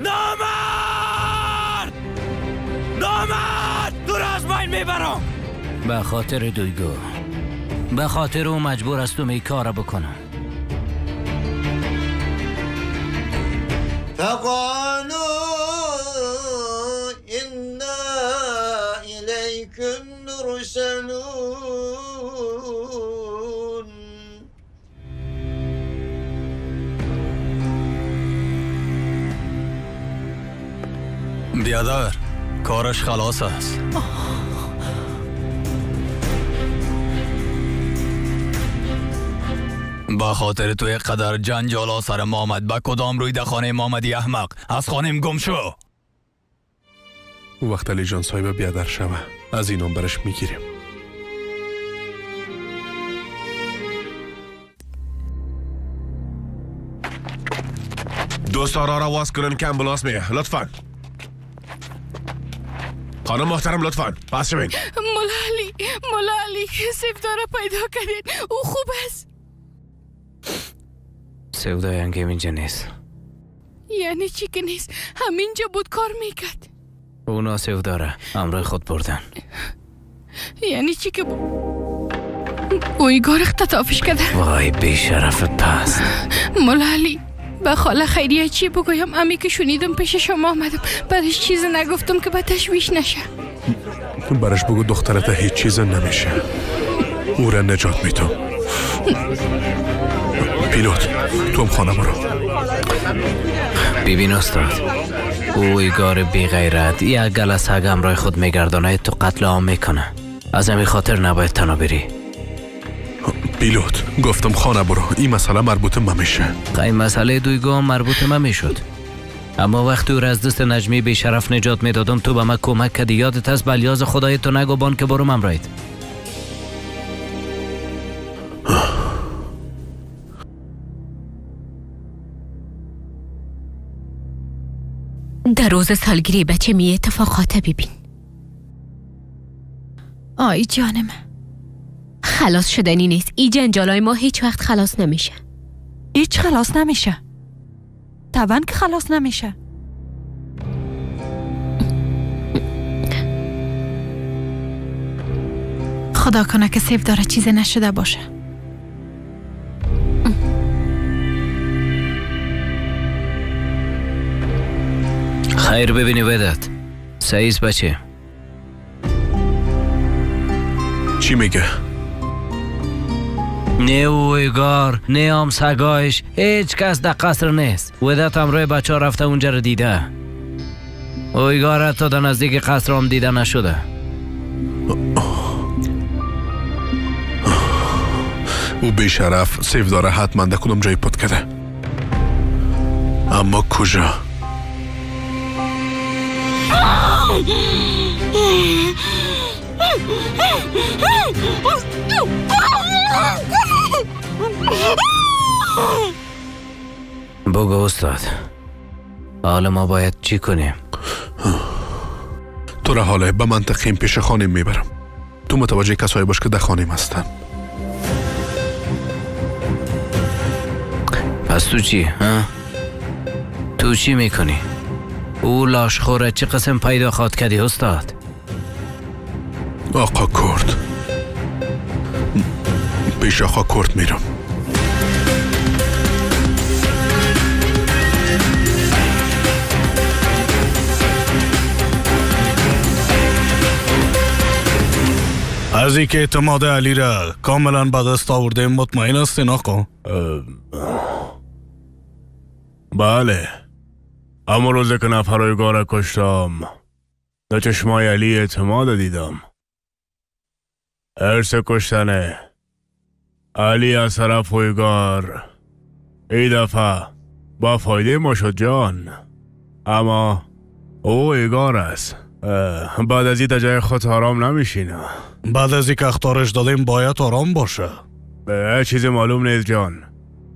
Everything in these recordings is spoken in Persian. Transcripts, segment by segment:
نامرد! نامرد! تو را از بین میبرم. به خاطر دویگو، به خاطر او مجبور استم این کار بکنم. فقالوا انا الیکم مرسلون. بیادر، کارش خلاص است. با خاطر تو قدر جنجالا سر ما آمد. با کدام روی در خانه ما آمدی احمق؟ از خانم گم شو. او وقت علی جان صاحب بیادر شوه از اینم برش میگیریم. دو سارا را واز کنن که امبولانس میه. لطفا خانم محترم، لطفا پس شوین. مولا علی، مولا علی، سیفدارا پیدا کردین، او خوب است. سودای انگیم اینجا نیست. یعنی چی که نیست؟ همینجا بود کار میکرد. اونا سوداره امروی خود بردن. یعنی چی که اویگار اختطافش کرده؟ وای بیشرف پست. مولا علی، به خاله خیریه چی بگویم؟ امی که شنیدم پیش شما آمدم، برش چیز نگفتم که به تشویش نشه. برش بگو دخترت هیچ چیز نمیشه، او را نجات میتم. پیلوت، تو هم خانه برو. ببین استاد، او ایگار بی غیرت یک گله سگ همراه خود میگردانه تو قتل عام میکنه. از همین خاطر نباید تنها بری. پیلوت، گفتم خانه برو، این مسئله مربوط من میشه. این مسئله دویگو هم مربوط من میشد، اما وقتی او را از دست نجمی بی شرف نجات میدادم تو به من کمک کردی. یادت هست؟ بلیاز خدای تو نگو بان که برو من رایت. در روز سالگیری بچه می اتفاقات ببین. آی جانم، خلاص شدنی نیست. ای جنجالای ما هیچ وقت خلاص نمیشه. هیچ خلاص نمیشه. طبعا که خلاص نمیشه. خدا کنه که سیف داره چیزی نشده باشه. خیر ببینی ودت. سعیز بچه چی میگه؟ نه اویگار نه هم سگایش، هیچ کس در قصر نیست. ودت هم روی بچه ها رفته اونجا رو دیده. اویگار حتی در نزدیک قصر هم دیده نشده. او بیشرف سیف داره حتما در کدام جای پت کرده، اما کجا؟ بگو استاد، حالا ما باید چی کنیم؟ تو را حاله به منطقیم پیش خانم میبرم. تو متوجه کسایی باش که در خانم هستن. پس تو چی؟ ها؟ تو چی میکنی؟ او لاشخوره چه قسم پیدا خواد کردی استاد؟ آقا کرد، پیش آقا کرد میرم. از اینکه اعتماد علی را کاملا به دست آورده مطمئن هستین آقا؟ بله، اما روزی که نفرایگاه را کشتم در چشمای علی اعتماد دیدم. ارث کشتنه علی از طرف اویگار ای دفعه با فایده ما شد جان، اما او ایگار است. بعد از این تا جای خود آرام نمیشینه. بعد از اینکه اخطارش دادیم باید آرام باشه. چیزی معلوم نیست جان.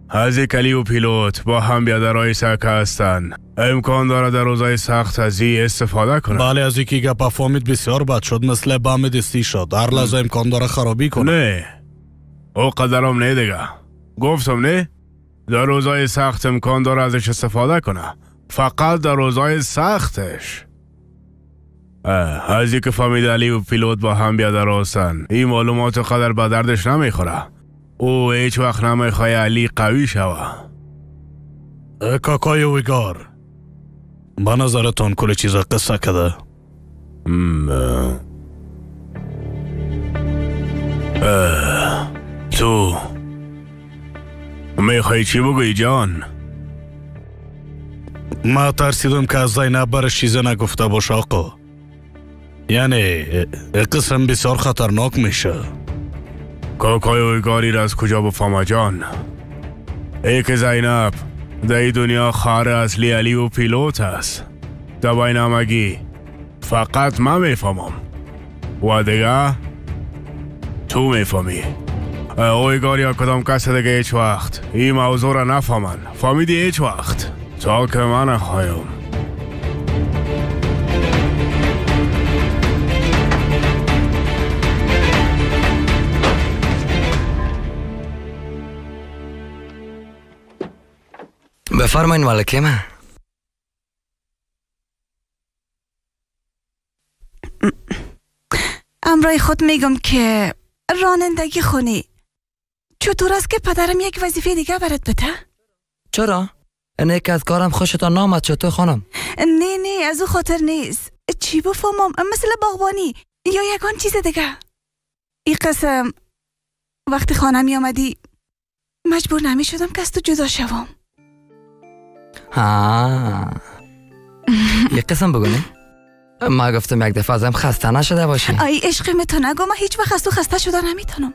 از کلی و پیلوت با هم بیادرهای سک هستن، امکان داره در روزهای سخت از این استفاده کنه. بله، از اینکه گپ فهمید بسیار بد شد، مثل بم دستی شد، هر لحظه امکان داره خرابی کنه. نه او قدرم نه دیگه، گفتم نه، در روزهای سخت امکان داره ازش استفاده کنه. فقط در روزای سختش. از اینکه فهمید علی و پیلوت با هم بیادر هستن، این معلومات قدر به دردش نمیخوره. او هیچ وقت نمیخواه علی قوی شوه. کاکای ویگار، به نظرتان کل چیز قصه کده؟ تو میخوای چی بگویی جان؟ ما ترسیدم که از زینب برش چیزی نگفته باشه آقا. یعنی قسم بسیار خطرناک میشه. کاکای اویگاری را از کجا بفهمه جان؟ ای که زینب در این دنیا خواهر اصلی علی و پیلوت است. در بین همگی فقط من میفهمم و دیگه تو میفهمی. اویگار یا کدام کس دیگه هیچ وقت این موضوع را نفهمن. فهمیدی؟ هیچ وقت تا که من نخواهم. بفرمایین ملکه من. امرای خود میگم که رانندگی خونی چطور است که پدرم یک وظیفه دیگه برات بده؟ چرا؟ اینه که از کارم خوشتان نامد چطور خانم؟ نه نه از او خاطر نیست. چی بفهمم؟ مثل باغبانی یا یکان چیز دیگه. این قسم وقتی خانه می آمدی مجبور نمی شدم که از تو جدا شوم. ها یک قسم بگونی؟ ما گفتم یک دفعه ازم خسته نشده باشی. ای عشق تو نگو، من هیچ وقت از تو خسته شده نمیتونم.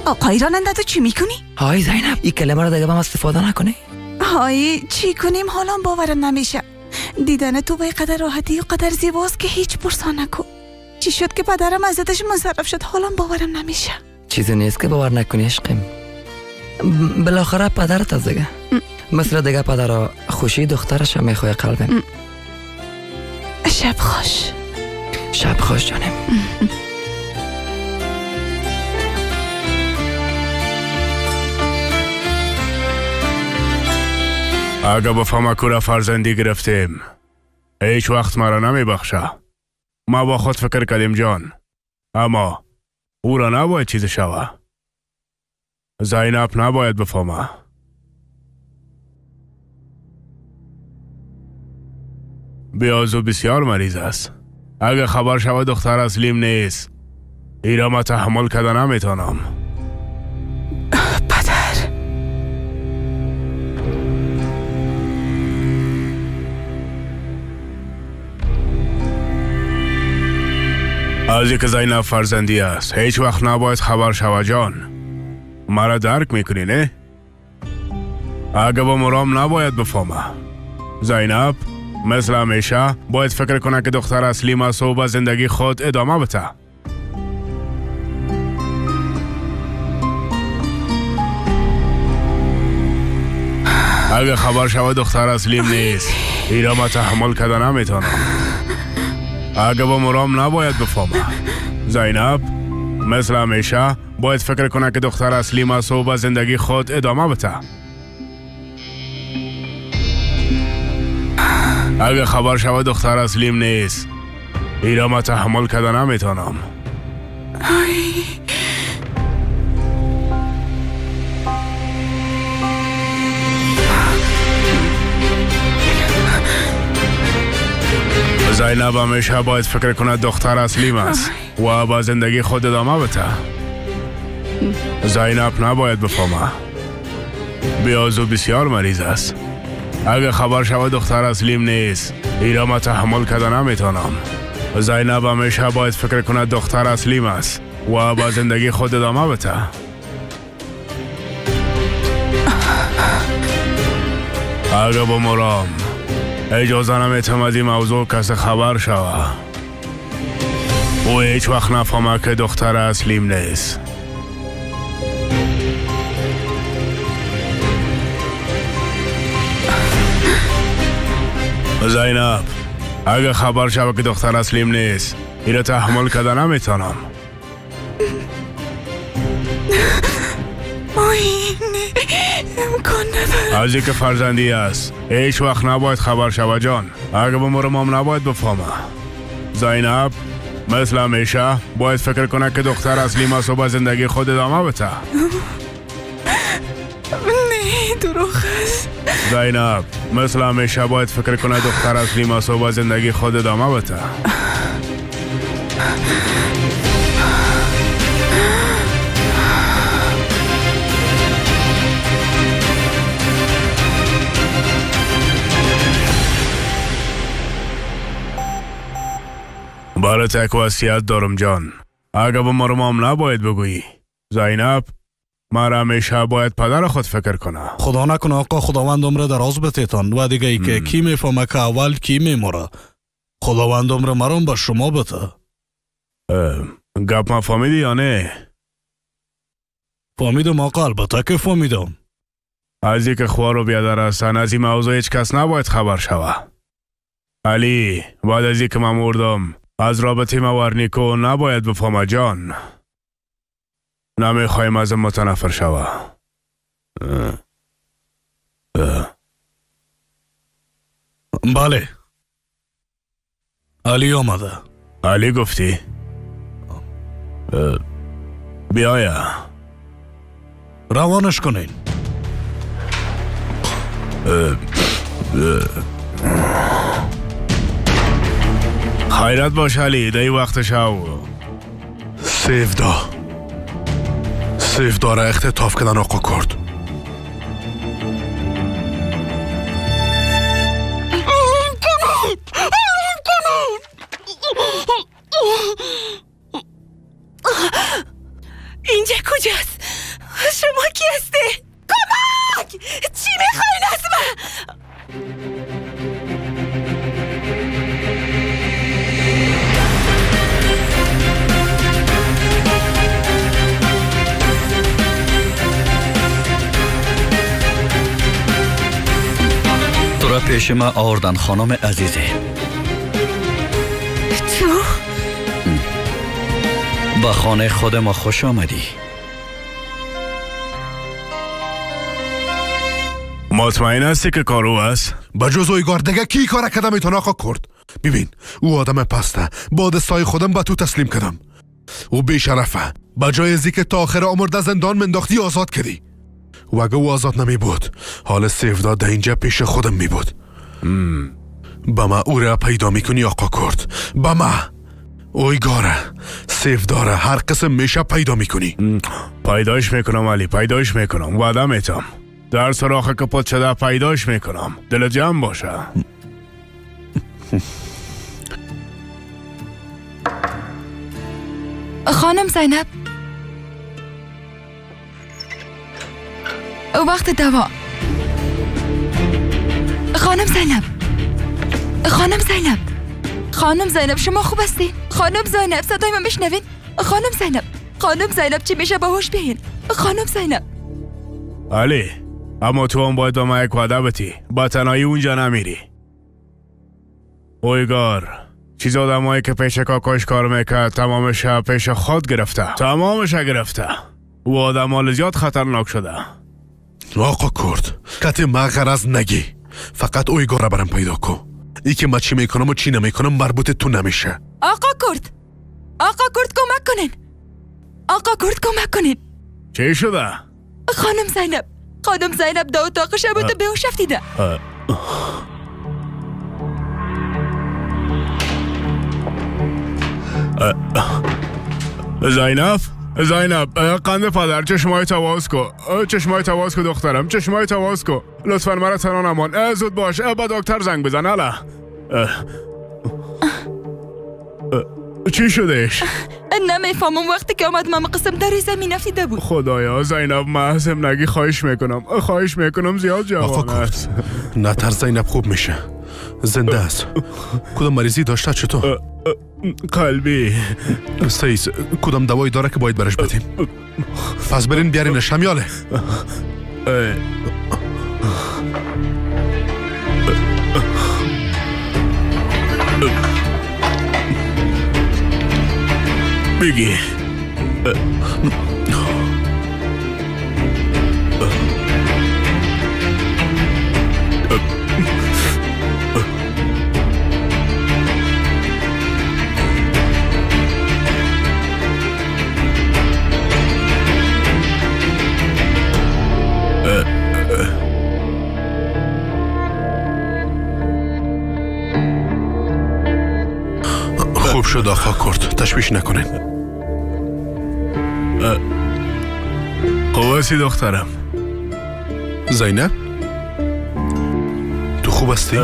آقای راننده تو چی میکنی؟ های زینب این کلمه رو دیگه به من استفاده نکنی. های چی کنیم حالا باورم نمیشه. دیدن تو به قدر راحتی و قدر زیباست که هیچ پرسان نکو. چی شد که پدرم ازتش منصرف شد؟ حالا باورم نمیشه. چیزی نیست که باور نکنی عشقم. بالاخره پدرت از دیگه مثل دیگه پدرها خوشی دخترش میخواه قلبم. شب خوش. شب خوش جانم. اگه بفهمه که فرزندی گرفتیم هیچ وقت مرا نمیبخشه. ما با خود فکر کردیم جان، اما او را نباید چیز شوه. زینب نباید بفهمه. بیازو بسیار مریض است. اگه خبر شود دختر اصلیم نیست، ایرا ما تحمل کرده نمیتونم. پدر از اینکه زینب فرزندی است هیچ وقت نباید خبر شود جان. مرا درک میکنی نه؟ اگه با مرام نباید بفهمه. زینب مثل همیشه باید فکر کنه که دختر اصلی است و به زندگی خود ادامه بده. اگه خبر شود دختر اصلیم نیست، ایرا ما تحمل کرده نمیتونم. اگه با مرام نباید بفهمه. زینب مثل همیشه باید فکر کنه که دختر اصلی است و به زندگی خود ادامه بده. اگه خبر شود دختر اصلیم نیست، ایرا ما تحمل کرده نمیتونم. زینب همیشه باید فکر کند دختر اصلیم است و با زندگی خود ادامه بده. زینب نباید بفهمه. بیازو بسیار مریض است. اگه خبر شود دختر اصلیم نیست، ایرا ما تحمل کرده نمیتونم. زینب همیشه باید فکر کند دختر اصلیم است و با زندگی خود ادامه بده. اگه با مرام اجازه نمیتم از این موضوع کس خبر شوه. او هیچ وقت نفهمه که دختر اصلیم نیست. زینب اگه خبر شوه که دختر اصلیم نیست، ایره تحمل کرده نمیتونم. آی نه، امکان نداره. از اینکه فرزندی است هیچ وقت نباید خبر شوه جان. اگه بمرم هم نباید بفهمه. زینب مثل همیشه باید فکر کنه که دختر اصلی است و به زندگی خود ادامه بده. نه، دروغ است. زینب مثل همیشه باید فکر کنه دختر اصلی است و به زندگی خود ادامه بده. برات یک وصیت دارم جان. اگه بمرم هم نباید بگویی. زینب مرا همیشه باید پدر خود فکر کنه. خدا نکنه آقا، خداوند عمر دراز بتیتان و دیگه ای که کی میفهمه که اول کی میموره. خداوند عمر مرام به شما بده. گپ ما فهمیدی یا نه؟ فهمیدم آقا، البته که فهمیدم. از اینکه خوار و بیادر هستن از این موضوع هیچ کس نباید خبر شوه. علی بعد از اینکه من مردم از رابطه ما ورنیکو نباید بفهمه جان. نمیخوایم از متنفر شوه. بله علی آمده. علی گفتی؟ بیایا روانش کنین. خیرت باش علی، دی وقت شو. سیفدا را اختطاف کردن آقا کرد. اینجا کجاست؟ شما کی هستی؟ کمک! چی میخواین از من؟ تو را پیش ما آوردن خانم عزیزی. تو؟ به خانه خود ما خوش آمدی. مطمئن هستی که کار او است؟ بجز اویگار دیگه کی کار کردم میتونه آقا کرد؟ ببین او آدم پسته، با دستای خودم به تو تسلیم کردم. او بیشرفه، بجای از که تا آخر عمر در زندان منداختی آزاد کردی. و اگه او آزاد نمی بود حال سیفدا در اینجا پیش خودم می بود. به ما او را پیدا میکنی آقا کرد. به ما اویگاره سیفداره هر قسم میشه پیدا میکنی. پیداش میکنم علی، پیداش میکنم، وعده میتم. در سراخ که پت شده پیداش میکنم. دل جمع باشه. خانم زینب، وقت دوا. خانم زینب، خانم زینب، خانم زینب شما خوب هستین؟ خانم زینب صدای من میشنوین؟ خانم زینب، خانم زینب چی میشه باهوش بیاین؟ خانم زینب. علی اما تو هم باید با من یک وعده بتی، با تنهایی اونجا نمیری. اویگار چیز آدمایی که پیش کاکاش کار میکرد تمامش پیش خود گرفته، تمامش گرفته. او آدم حال زیاد خطرناک شده. آقا کرد کتی ما غرض نگی، فقط اویگار برم پیدا کن. ای که ما چی میکنم و چی نمیکنم مربوط تو نمیشه. آقا کرد، آقا کرد کمک کنین، آقا کرد کمک کنین. چی شده؟ خانم زینب، خانم زینب در اتاق شب بود بیهوش افتیده. زینب، زینب قند پدر، چشمای تواز کو، چشمای تواز کو دخترم، چشمای تواز کو، لطفا مرا تنها نمان، زود باش، با دکتر زنگ بزن. الا چی شدهش؟ نمیفهمم، وقتی که آمد من قسم در زمین افتیده بود. خدایا زینب محضم نگی، خواهش میکنم، خواهش میکنم، زیاد جوان است. نه ترس زینب خوب میشه، زنده است. کدام مریضی داشته چطور؟ قلبی. سیس کدام دوایی داره که باید برش بدیم؟ پس برین بیارینش همیاله. بگی. خوب شد آقا کرد، تشویش نکنین. خوب هستی دخترم؟ زینب تو خوب هستی؟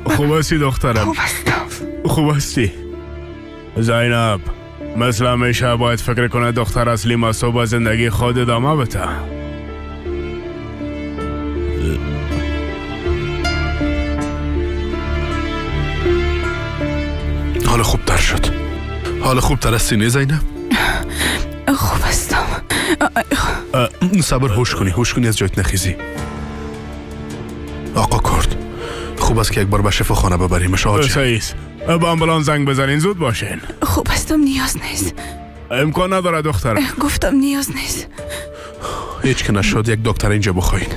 خوب هستی دخترم؟ خوب هستم. خوب هستی زینب؟ مثل همیشه باید فکر کنه دختر اصلی مسو با زندگی خود ادامه بده. حال خوبتر شد. حال خوبتر هستی نه زینب؟ خوب هستم. صبر، هوش کنی، هوش کنی، از جایت نخیزی. آقا کرد، خوب است که یک بار به شفاخانه ببریمش. آجی سعیس، به آمبولانس زنگ بزنین، زود باشین. خوب هستم، نیاز نیست. امکان نداره دخترم. گفتم نیاز نیست. هیچ که نشد یک دکتر اینجا بخواین.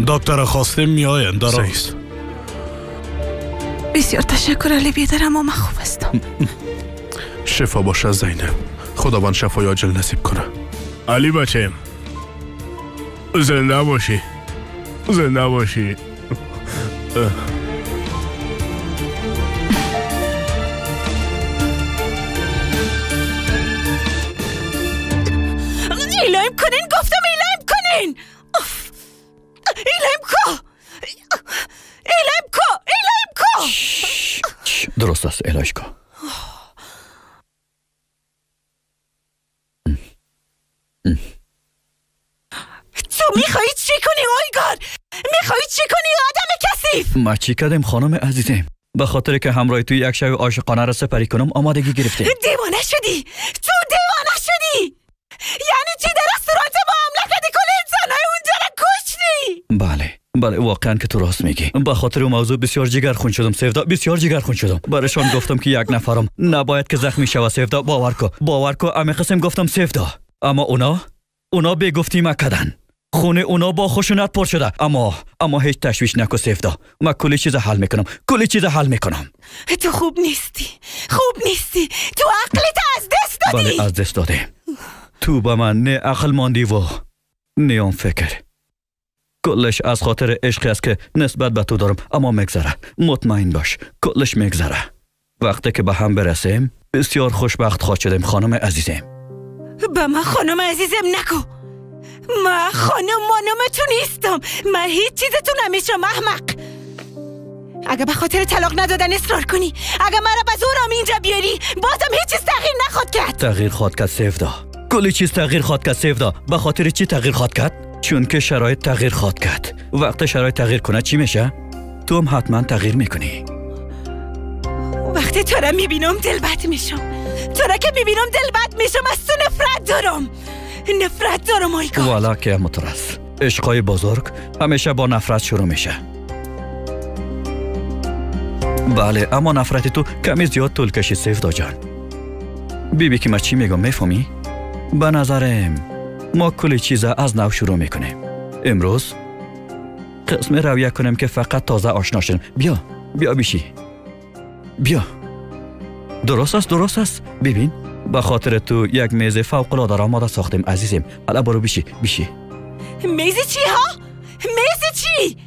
دکتر خواستیم میاین. سعیس بسیار تشکر علی بیادر، اما من خوب هستم. شفا باشه زینب، خداوند شفای عاجل نصیب کنه. علی بچم زنده باشی، زنده باشی. ایلایم کنین، گفتم ایلایم کنین. ایلایم کو، ایلایم کو، ایلایم کو. درست است، ایلایش کو. تو میخوایی چی کنی اویگار؟ میخوایی چی کنی آدم کثیف؟ ما چی کردیم خانم عزیزم؟ به خاطر که همراه توی یک شب عاشقانه را سپری کنم آمادگی گرفتیم. دیوانه شدی تو، دیوانه شدی. یعنی چی در رستوران ما حمله کردی، کل انسانهای اونجا را کشتی؟ بله بله، واقعا که تو راست میگی. به خاطر اون موضوع بسیار جگرخون شدم سیفدا، بسیار جگرخون شدم. برایشان گفتم که یک نفرم نباید که زخمی شود سیفدا، باور کو، باور کو، امی قسم گفتم سیفدا. اما اونا به گفتی ما کدن. خونه اونا با خشونت پر شده. اما هیچ تشویش نکن سیفدا، ما کلی چیز حل میکنم، کلی چیز حل میکنم. تو خوب نیستی، خوب نیستی، تو عقلت از دست دادی. بله از دست دادم. تو با من نه عقل ماندی و نه اون فکر. کلش از خاطر عشقی است که نسبت به تو دارم، اما میگذره، مطمئن باش کلش میگذره. وقتی که به هم برسیم بسیار خوشبخت خواهد شدیم خانم عزیزم. به من خانم عزیزم نکو، من خانم مانم تو نیستم، من هیچ چیز تو نمیشم احمق. اگه به خاطر طلاق ندادن اصرار کنی، اگه مرا به زورم اینجا بیاری، بازم هیچ چیز تغییر نخواد کرد. تغییر خواهد کرد سیفدا، کلی چیز تغییر خواهد کرد سیفدا. به خاطر چی تغییر خواهد کرد؟ چون که شرایط تغییر خواهد کرد. وقت شرایط تغییر کنه چی میشه؟ تو هم حتما تغییر میکنی. وقتی تو را میبینم دل بد میشم، تو را که میبینم دل بد میشم، از تو نفرت دارم، نفرت دارم آیگار. والا که مترس، عشقای بزرگ همیشه با نفرت شروع میشه. بله اما نفرت تو کمی زیاد طول کشید سیفدا جان. بیبی که من چی میگم میفهمی؟ به نظرم ما کلی چیز از نو شروع میکنیم. امروز قسم رویه کنیم که فقط تازه آشنا شدیم. بیا بیا بیشی، بیا. درست است، درست است. ببین به خاطر تو یک میز فوق العاده را آماده ساختیم عزیزم. حالا برو بیشی، بیشی. میز چی ها؟ میز چی؟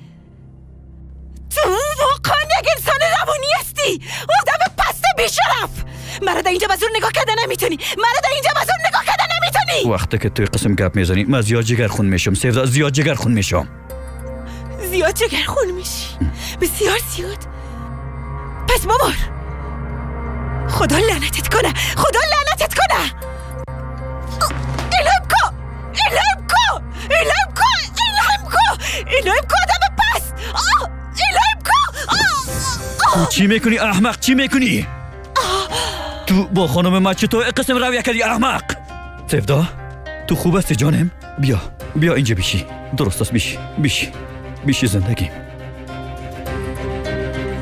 تو واقعا یک انسان روانی هستی، آدم پست بیشرف. مرا در اینجا به زور نگاه کرده نمیتونی، مرا در اینجا به زور نگاه کرده نمیتونی. وقتی که توی قسم گپ میزنی من زیاد جگرخون میشم سیفدا، زیاد جگرخون میشم. زیاد جگرخون میشی، بسیار زیاد. پس ببر، خدا لعنتت کنه، خدا لعنتت کنه. الهیم کو، الهیم کو، الهیم کو، الهیم کو، الهیم کو آدم پست. الهیم کو. تو چی میکنی احمق؟ چی میکنی؟ تو با خانم ما چطور قسم رویه کردی احمق؟ سیفدا تو خوب هستی جانم؟ بیا بیا اینجا بیشی. درست است، بیشی بیشی بیشی زندگیم.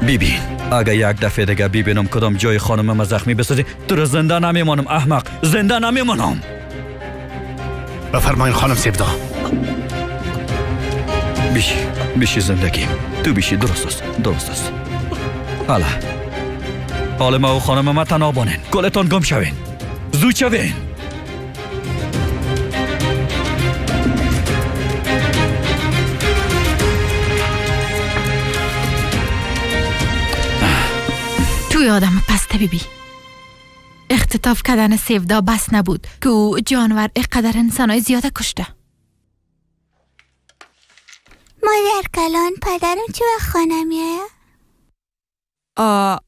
ببین اگه یک دفعه دیگه ببینم کدام جای خانم ما زخمی بسازی تو رو زنده نمیمانم احمق، زنده نمیمانم. بفرمایین خانم سیفدا. بیشی بیشی زندگیم، تو بیشی. درست است، درست است. حالا حال ما و خانم ما تنها بانین، کلتان گم شوین، زود شوین. تو توی آدم پسته ببی. اختطاف کردن سیودا بس نبود که او جانور اقدر انسانای زیاده کشته. مادر کلان، پدرم چه وقت خانه میایه؟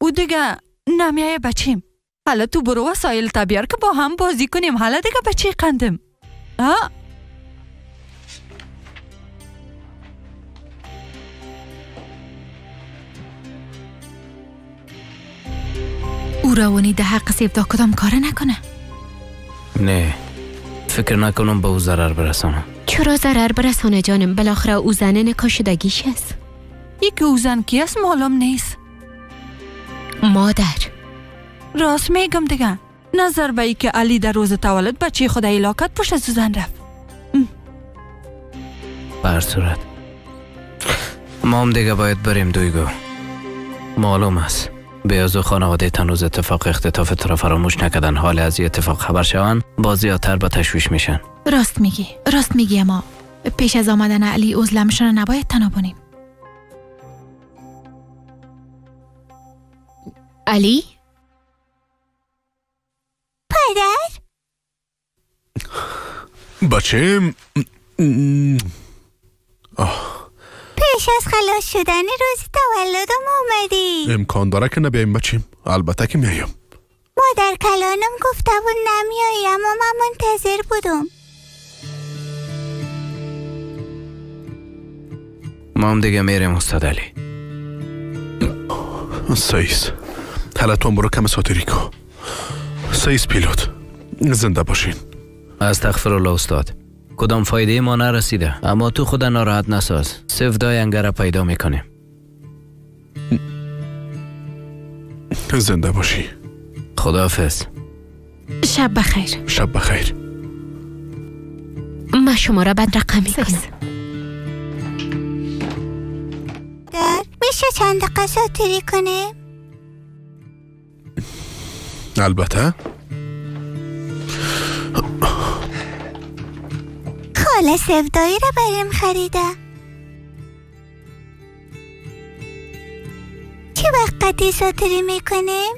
او دیگه نمیایه بچیم. حالا تو برو وسایل تا بیار که با هم بازی کنیم. حالا دیگه بچه قندم. او روانی ده حق سیودا کدام کاره نکنه. نه، فکر نکنم به او ضرر برسانه. چرا ضرر برسانه جانم؟ بالاخره او زن نکاشدگیش است. یکی او زن کی است معلوم نیست. مادر راست میگم دیگه. نظر به ای که علی در روز تولد بچه خود ایلاکت پشت از زن رفت. بر صورت ما هم دیگه باید بریم دویگو. معلوم است بیازو خانواده تنوز اتفاق اختطاف تو را فراموش نکردن. حال از این اتفاق خبر شوند باز زیادتر به تشویش میشن. راست میگی، راست میگی. اما پیش از آمدن علی عزلمشان را نباید تنها بانیم. علی؟ پدر؟ بچه پیش از خلاص شدن روز تولدم اومدی. امکان داره که نبیایم بچیم؟ البته که میایم. مادر کلانم گفته بود نمیایی، اما من منتظر بودم. ما هم دیگه میریم استاد علی. سیس حالا تو برو کم ساتری کو. سیس پیلوت زنده باشین. استغفر الله استاد، کدام فایده ما نرسیده، اما تو خود ناراحت نساز. سفدای انگره پیدا میکنیم. زنده باشی. خداحافظ. شب بخیر. شب بخیر. ما شما را بد رقم میکنم. در میشه چند دقیقه ساتری کنیم؟ البته. خاله سودایی را بریم خریده. چه وقت قطعی ساتری میکنیم؟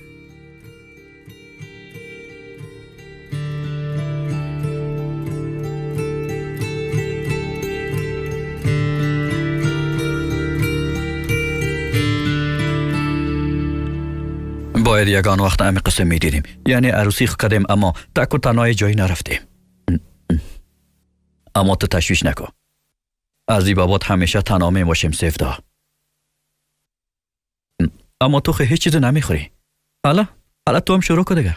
باید یگان وقت امی قصه میدیدیم. یعنی عروسی کردیم اما تک و تنهای جایی نرفتیم. اما تو تشویش نکن. از این بابات همیشه تنها می باشیم سیفدا. اما تو خیلی هیچ چیز نمیخوری. حالا تو هم شروع کن دیگه.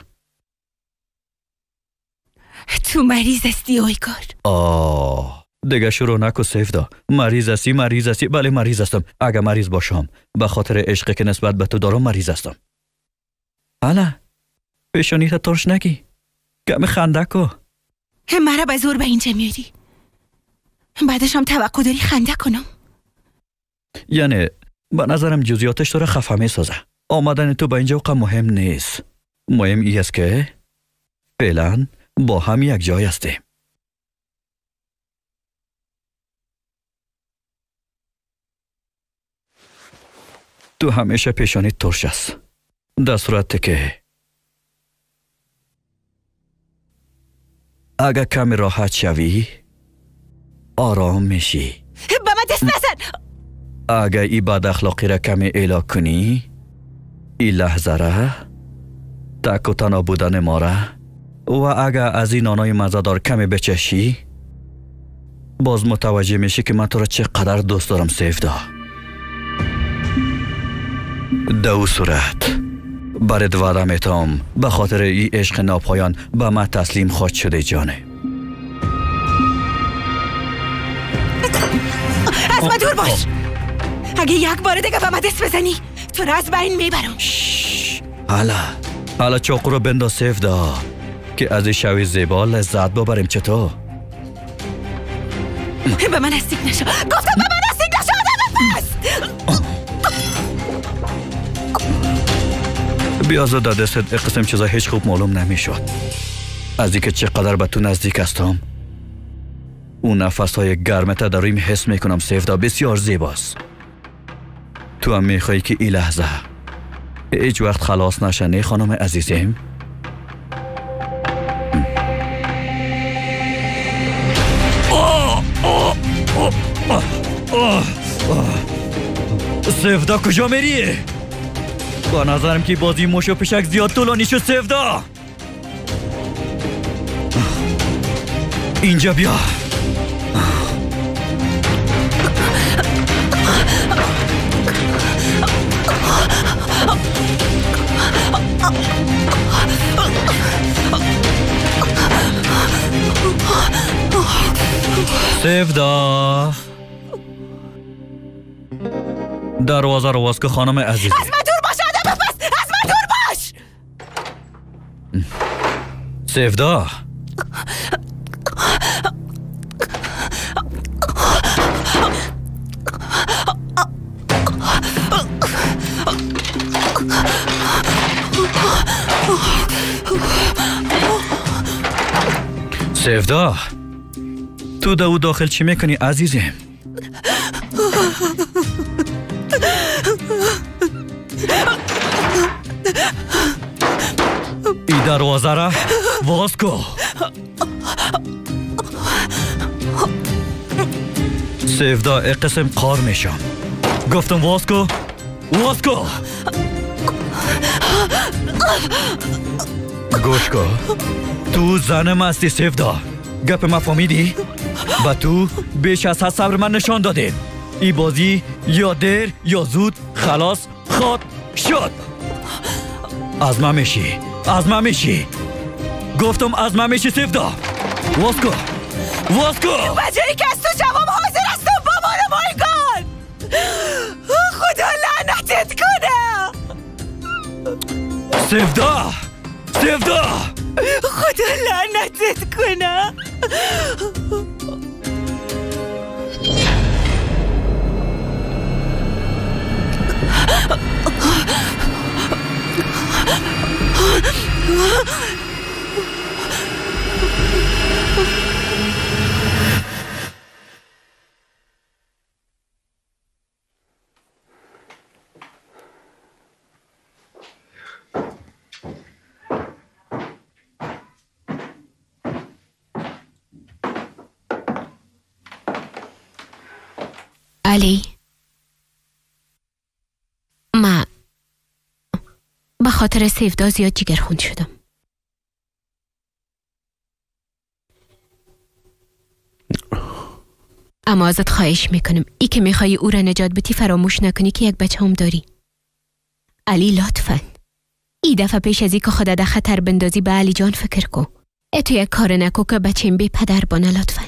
تو مریض هستی اویگار. آه دیگه شروع نکن سیفدا. مریض هستی مریض هستی. بله مریض هستم. اگه مریض باشم به خاطر عشقی که نسبت به تو دارم مریض هستم. حالا پیشونیت ترش نگی. کمی خنده کن. مرا به زور به اینجا میاری، بعدش هم توقع داری خنده کنم؟ یعنی به نظرم جزئیاتش تو را خفه میسازه. آمدن تو به اینجا وقت مهم نیست. مهم ای است که فعلا با هم یک جای هستیم. تو همیشه پیشانی ترش است، در صورت که اگه کمی راحت شوی آرام میشی. به من دست نزن. اگه ای بد اخلاقی را کمی اعلا کنی، ای لحظه را، تک و تنها بودن ما را، و اگه از این نانای مزه‌دار کمی بچشی، باز متوجه میشی که من تو را چقدر دوست دارم سیفدا. دو صورت برات وعده میتم به خاطر ای عشق ناپایان به من تسلیم خواهد شده جانه. از من دور باش. اگه یک بار دیگه به من دست بزنی تو را از بین میبرم. حالا چاقو رو بنداز سیفدا که از این شوی زیبا لذت ببریم. چطور؟ به من نزدیک نشو. گفتم به من نزدیک نشو. آدم پس بیازو در دستت قسم چیزا هیچ خوب معلوم نمیشد. از اینکه چقدر به تو نزدیک هستم، اون نفس های گرمت در رویم حس میکنم سیفدا. بسیار زیباست. تو هم میخوایی که این لحظه، هیچ وقت خلاص نشه نه خانم عزیزم؟ سفدا کجا میری؟ با نظرم که بازی موش و پشک زیاد طولانی شد. سفدا اینجا بیا. سفدا دروازه رو باز که خانم عزیز. از من دور باش آدم پس، از من دور باش. سفدا سفدا تو دو داخل چی میکنی عزیزم؟ ای دروازه را باز کو. سفدا ای قسم قار میشم. گفتم باز کو، باز کو. گوش کو، تو زنم هستی سفدا. گپ ما فهمیدی؟ با تو بیش از حد صبر من نشان دادیم. ای بازی یا دیر یا زود خلاص خواد شد. از من میشی، از من میشی. گفتم از من میشی سفدا. واز کو، واز کو. بجایی که از تو شوام حاضر هستم بابانم آیگان. خدا لعنتت کنه. سفدا، سفدا، خدا لعنتت کنه. علی، ما به خاطر سیفدا زیاد جگرخون شدم. اما ازت خواهش میکنم ای که میخوای او را نجات بدی فراموش نکنی که یک بچه هم داری. علی لطفا ای دفعه پیش از ای که خدا در خطر بندازی به علی جان فکر کو. ای تو یک کار نکو که بچیم بی پدر بانه. لطفا.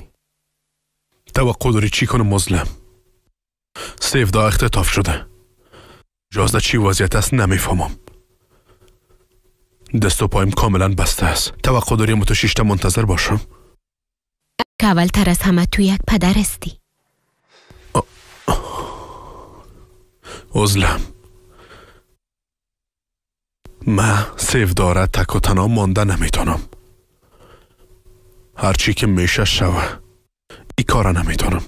توقع داری چی کنم مظلم؟ سیفدا اختطاف شده. جازده چی وضعیت است نمیفهمم. دست و پایم کاملا بسته است. توقع داری تو شیشته منتظر باشم؟ که اول تر از همه تو یک پدر هستی. عزلم من سیفدا تک و تنها مانده نمیتونم. هرچی که میشه شوه. ای کارا نمیتونم.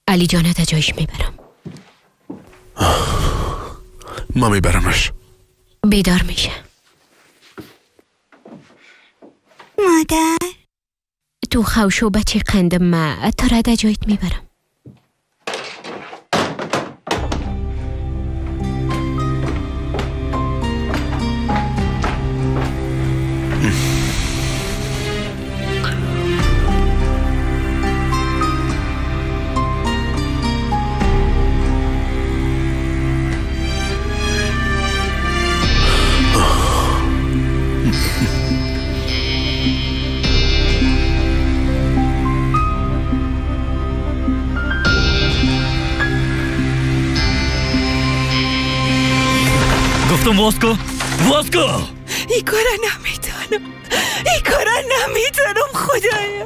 علی جانه تا جایش میبرم. ما میبرمش. بیدار میشه. مادر تو خوشو بچه قندم ما تا را جایت میبرم. گفتم واسکو، واسکو. ای کارا نمیتونم، ای کارا نمیتونم خدایا،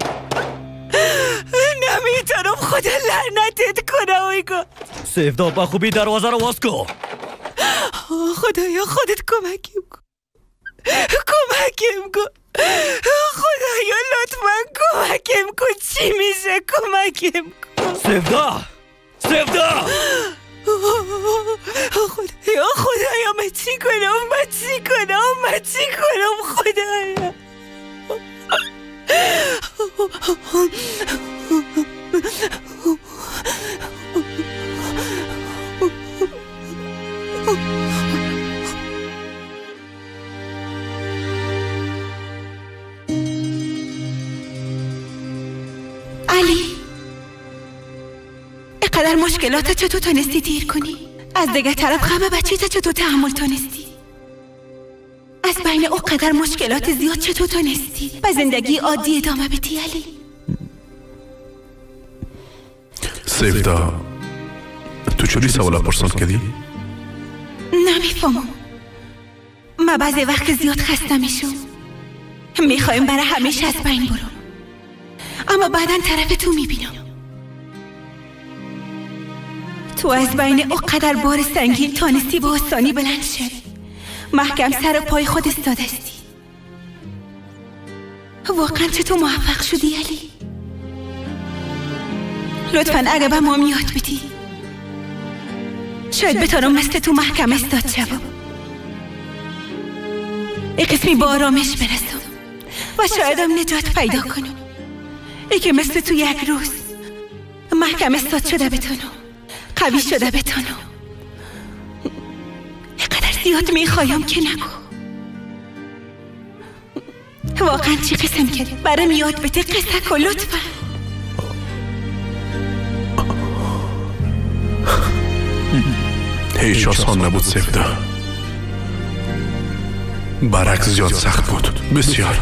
نمیتونم. خدا لعنتت کنه. اویگا سیفدا با خوبی دروازه رو واسکو. خدایا خودت کمکم کن، کمکم کن خدایا، لطفا کمکم کن. چی میشه؟ کمکم کن. سیفدا، سفدا! خدایا خدایا من چی کنم؟ من چی کنم؟ من چی کنم خدایا؟ علی، اینقدر مشکلات چطور تونستی دیر کنی؟ از دیگه طرف غم بچه تا چطور تحمل تونستی؟ از بین او قدر مشکلات زیاد چطور تونستی به زندگی عادی ادامه بدی علی؟ سیفدا، تو چوری سوالا پرسان کردی؟ نمیفهمم. من بعضی وقت زیاد خسته میشم، میخوایم برای همیشه از بین برم، اما بعدا طرف تو میبینم. تو از بین او قدر بار سنگین تانستی با آسانی بلند شد، محکم سر پای خود استادستی. واقعا چطور موفق شدی علی؟ لطفا اگه به ما یاد بدی، شاید بتانم مثل تو محکم استاد شوم، ای قسمی با آرامش برسم و شایدم نجات پیدا کنم. ای که مثل تو یک روز محکم استاد شده بتانم، قوی شده بتانم. اینقدر زیاد میخوایم که نگو. واقعا چی قسم کردی؟ برام یاد بده قصه کن لطفا. هیچ آسان نبود سفدا، برعکس زیاد سخت بود، بسیار.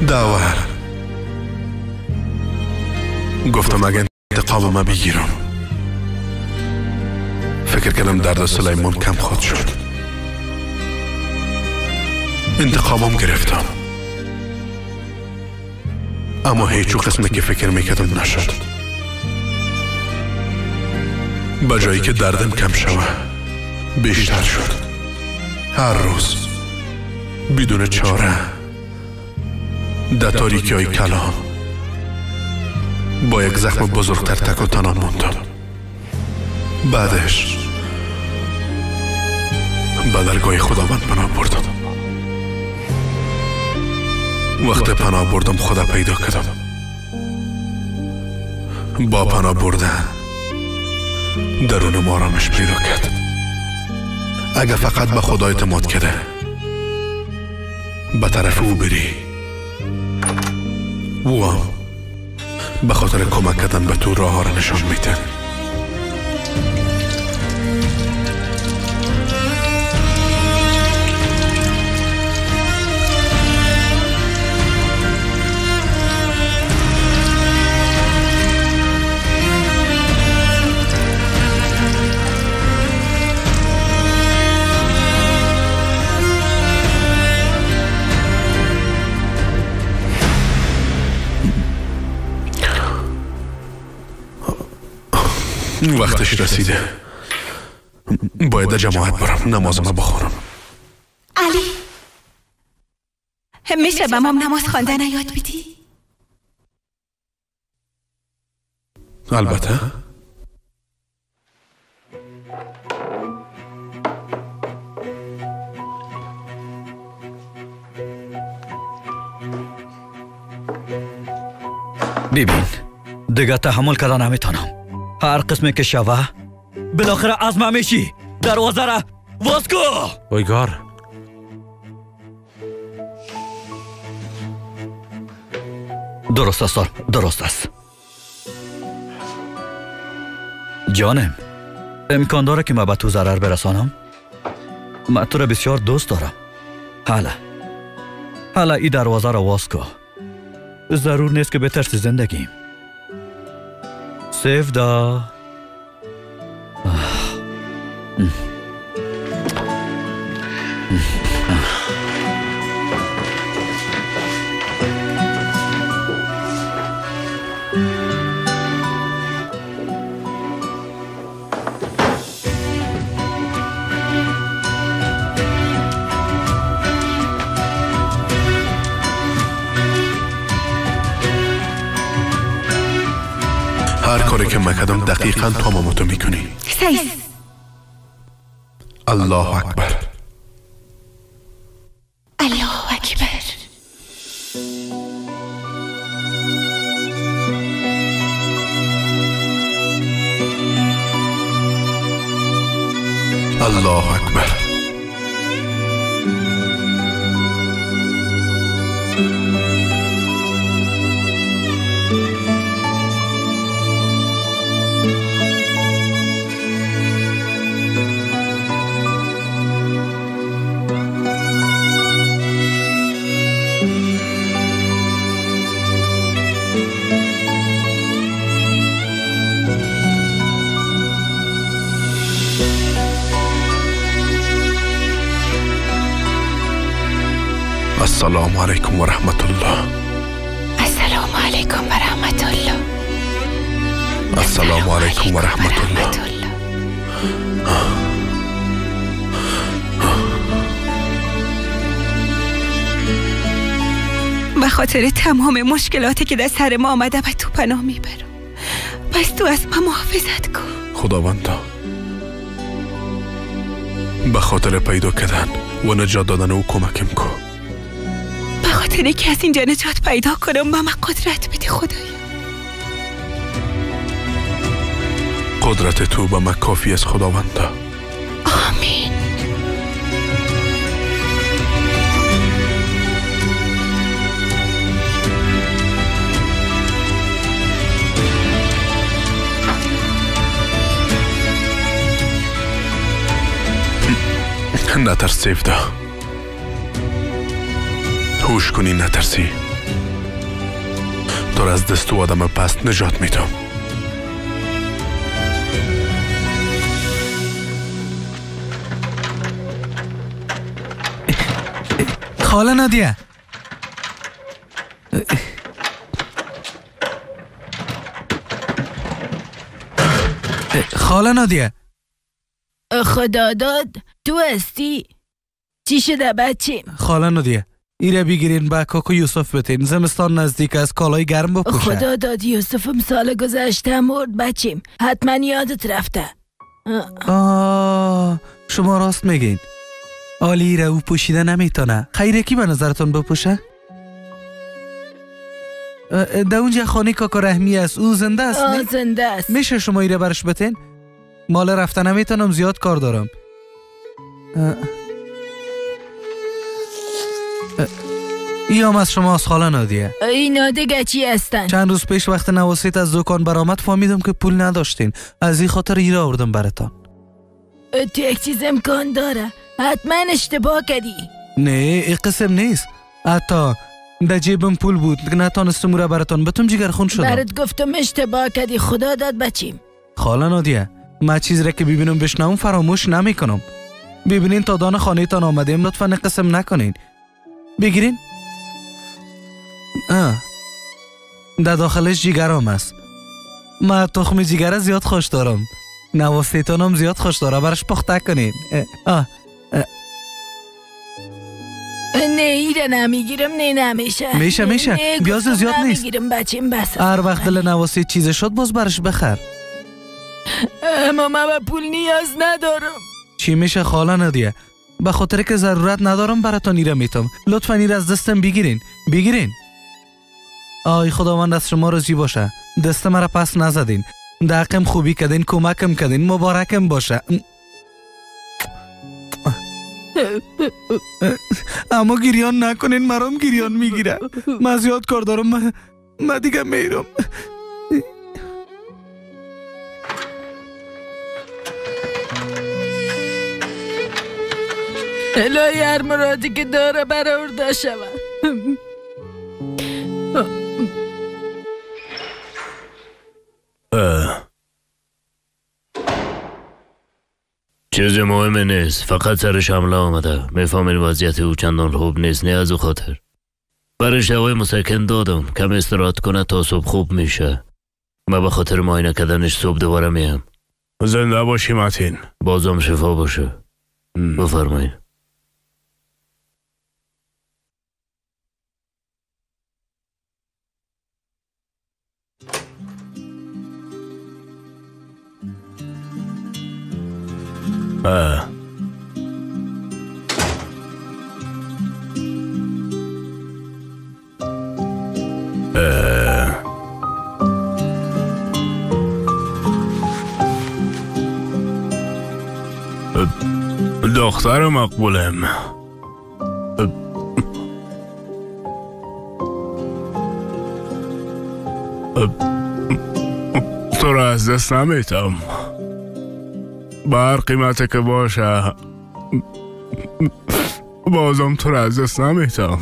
داور گفتم اگه انتقام ما بگیرم، فکر کردم درد سلیمان کم خود شد. انتقامم گرفتم، اما هیچ قسمی که فکر میکردم نشد. به جایی که دردم کم شوه بیشتر شد. هر روز بدون چاره در تاریکی های کلام با یک زخم بزرگتر تک و تنها ماندم. بعدش به درگاه خداوند پناه بردم. وقت پناه بردم خدا پیدا کردم. با پناه بردن درون آرامش پیدا کرد. اگه فقط به خدا اعتماد کرده به طرف او بری، او هم به خاطر کمک کردن به تو راه ها را نشان میده. وقتش رسیده، باید جماعت برم نمازم بخورم. علی، میشه به مام نماز خواندن یاد بدی؟ البته. ببین دیگه تحمل کردن نمیتونم. هر قسمی که شوه بالاخره از من میشی. دروازه را باز کو. اویگار، درست است، درست است. جانم، امکان داره که من به تو ضرر برسانم؟ من تو را بسیار دوست دارم. حالا این دروازه را باز کو. ضرور نیست که بترسی زندگیم. سیفدا. هر کاری که مکدم دقیقا تمام تو میکنی. صحیح. الله اکبر. الله اکبر. الله اکبر. السلام علیکم و رحمت الله. السلام علیکم و رحمت الله. السلام علیکم و رحمت الله. به خاطر تمام مشکلاتی که در سر ما آمده به تو پناه میبرم. پس تو از ما محافظت کن خداوندا. به خاطر پیدا کردن و نجات دادن او کمکم کن. به خاطر که از اینجا نجات پیدا کنم به من قدرت بده خدایا. قدرت تو به من کافی است خداوندا. آمین. نترس سیفدا. هوش کنی نترسی. تو از دست و آدم پست نجات میدم. خاله نادیه، خاله نادیه. خدا داد تو هستی؟ چی شده بچیم؟ خاله نادیه ایره بگیرین به کاکو یوسف بتین. زمستان نزدیک از کالای گرم بپوشه. خدا داد یوسفم سال گذشته مرد بچیم، حتما یادت رفته. آه شما راست میگین. آلی ایره او پوشیده نمیتونه. خیره کی به نظرتون بپوشه؟ در اونجا خانه کاکا رحمی است، او زنده است. نه؟ زنده است. میشه شما ایره برش بتین؟ مال رفته نمیتونم، زیاد کار دارم. ایام از شما از خاله نادیه. اینا دیگه چی هستن؟ چند روز پیش وقت نواسیت از دکان برآمد فهمیدم که پول نداشتین، از این خاطر ایره آوردم براتان. تو یک چیز امکان داره، حتما اشتباه کردی. نه این قسم نیست، حتی در جیبم پول بود نتانستم او را براتان بتم، جگر خون شدم. برات گفتم اشتباه کردی. خدا داد بچیم. خاله نادیه من چیز را که ببینم بشنوم فراموش نمیکنم. ببینین تا دان خانه تان آمدیم، لطفا قسم نکنین. بگیرین. در داخلش جیگرام است. من تخم جیگر زیاد خوش دارم. نواسیتانم زیاد خوش داره، برش پخته کنین. نه ایره نمیگیرم. نه نمیشه. میشه میشه، بیاز زیاد نیست. نمیگیرم بچیم بس. هر وقت دل نواسیت چیز شد باز برش بخر. اما من به پول نیاز ندارم. چی میشه خاله نادیه؟ به خاطر که ضرورت ندارم براتون ایره میتم. لطفا ایره از دستم بگیرین. بگیرین. آی خداوند از شما راضی باشه. دست مرا پس نزدین. دقم خوبی کردین، کمکم کردین، مبارکم باشه. اما گریان نکنین، مرام گریان میگیره. من زیاد کار دارم، من دیگه میرم. الهی هر مرادی که داره برآورده شود. چیز مهمی نیست، فقط سرش حمله آمده. میفهمین وضعیت او چندان خوب نیست، نه از او خاطر. برش دوای مسکن دادم کم استراحت کنه تا صبح خوب میشه. من به خاطر معاینه کردنش صبح دوباره میم. زنده باشی متین. بازم شفا باشه. بفرمایید. دختر مقبولم. تو را از دست نمیتم. به هر قیمت که باشه بازم تو را از دست نمیتم.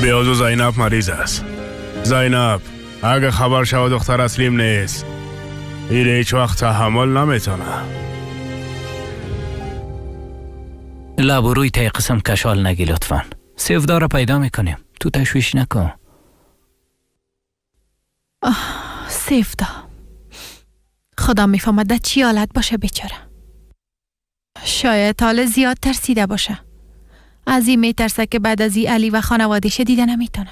بیازو زینب مریض است. زینب اگه خبر شود دختر اصلیم نیست، ایره هیچ وقت تحمل نمیتونه. لب و روی تی قسم کشال نگی لطفا. سیفدا را پیدا میکنیم، تو تشویش نکن. آه سیفدا، خدا میفهمد در چی حالت باشه بیچاره. شاید حال زیاد ترسیده باشه. از این میترسه که بعد از این علی و خانوادهش دیده نمیتونه.